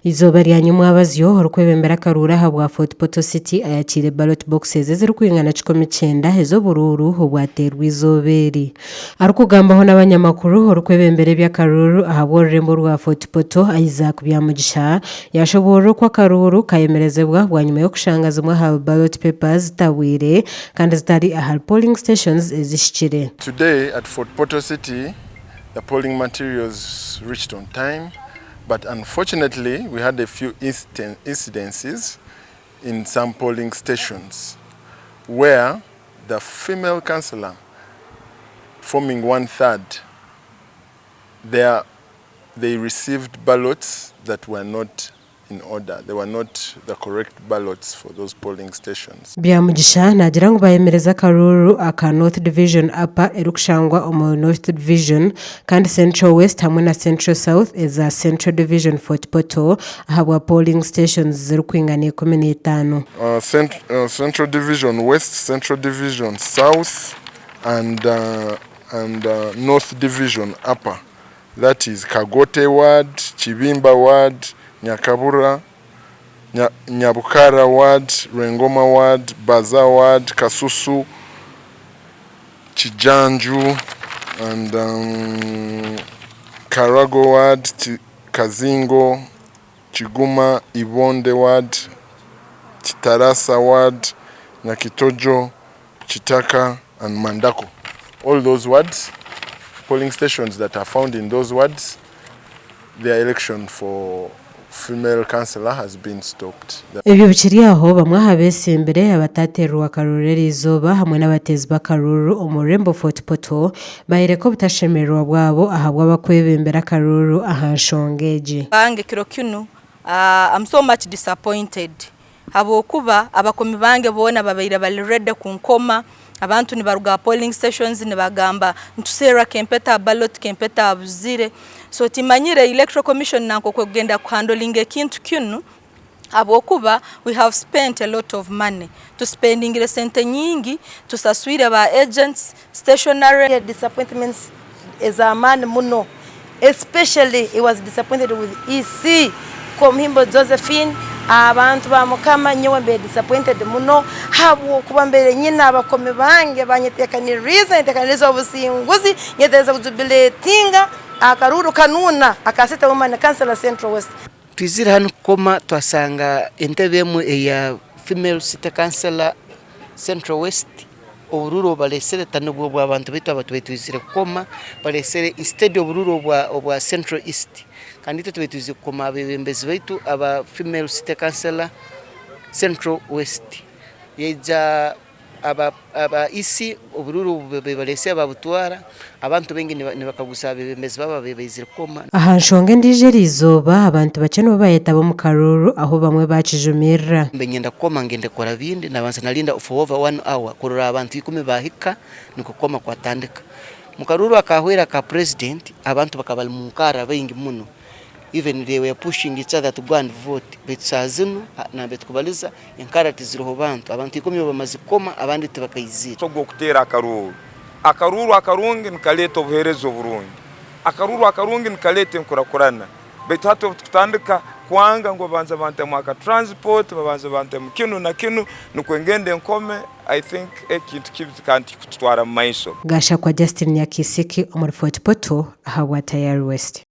Eizooba rya nyomwabazyo, orikwebembera akaruuru ahabwa Fort Portal City ayakiire ballot boxes ezirikwingana 190 ez'oburuuru obwateerwa eizooba eri. Arikugambaho n'abanyamakuru, orikwebembera eby'akaruuru ahabw'orurembo rwa Fort Portal, Isaac Byamugisha, yashoboorora oku akaruuru kayemerezibwa bwanyima y'okushanga zimwe aha ballot papers zitabwire kandi zitari ahari polling stations ezihikire. Today at Fort Portal City, the polling materials reached on time but unfortunately we had a few incidences in some polling stations where the female councillor forming one third their they received ballots that were not in order, they were not the correct ballots for those polling stations. Byamugisha naagira ngu bayemereza akaruuru aka North Division Upper erikushangwa omu North Division kandi Central West hamwe na Central South eza Central Division Fort Portal ahabwa polling stations zirikwingana 15. Central Division West, Central Division South and and North Division Upper that is Kagote ward, Kibimba ward, Nyakabura, Nyabukara ward, Rwengoma ward, Baza ward, Kasusu, Kijanju and Karago ward, Kazingo, Kiguma, Ibonde ward, Kitarasa ward, Nyakitojo, Kitaka and Mandako. All those wards, polling stations that are found in those wards, their election for female councillor has been stopped. Ebyo bikiri aho, bamwe aha beesimbire abatateerirwe akaruuru eriizooba hamwe n'abateezi b'akaruuru omu rurembo Fort Portal bayoreka obutashemererwa bwabo ahabw'abakwebembera akaruuru aha nshonga egi. Bange kiro kinu I'm so much disappointed habwokuba abakomi bange boona babaire bari ready kunkoma, abantu nibaruga aha polling stations nibagamba nituserra kempeta aha ballot kempeta abuzire, so timanyire electoral commission nanka oku ekugenda kuhandolinga ekintu kinu habwokuba we have spent a lot of money, tusipendingire sente nyingi, tusaswire ba agents, stationery. Disappointments ez'amaani muno especially he was disappointed with EC Komuhimbo Josephine abantu ba mukama nyowe mbaire disappointed muno habwokuba mbaire nyine abakomi bange banyetekaniriize nyetekaniriize obusinguzi nyetegereze kujubiletinga akaruuru kanuuna aka City Woman Councillor Central West. Twizire hanu kukoma twasanga entebe emwe eya female city councillor Central West oburuuru obu bareetsire tinibwo bw'abantu baitu aba twizire kukoma bareetsire instead oburuuru obwa Central East kandi itwe tubaire twizire kukoma abeebembezi baitu aba female city councillor Central West yaija aba aba EC oburuuru obu bareetsire babutwara abantu baingi nibakaguza abeebembezi baabo ababaire baizire kukoma. Aha nshonga endiijo eriizooba, abantu bakye nibo bayetaba omu karuuru ahu bamwe baakijumirira. Mbe nyenda kukoma ngende kukora bindi, nabanza narinda for over one hour kurora abantu ikumi bahika nikwo kukoma kwatandika. Mukaruuru akahwera aka president abantu bakaba bari munkara baingi muno even they were pushing each other to go and vote baitu saaha zinu nambere tukubariza enkara tiziriho bantu, abantu ikumi bamaze kukoma abandi tibakaizire. Ogw'okuteera akaruuru. Akaruuru akarungi nikaleeta obuheereza oburungi. Akaruuru akarungi nikaleeta enkurakurana. Baitu hati obu tukutandika kwanga ngu babanze bantemu aka transport, babanze bantemu kinu na kinu nukwo ngende nkome, I think eki kintu kibi kandi tikikututwara mu maiso. Gashakwa Justin Nyakisiki omuri Fort Portal ahabwa Tayari West.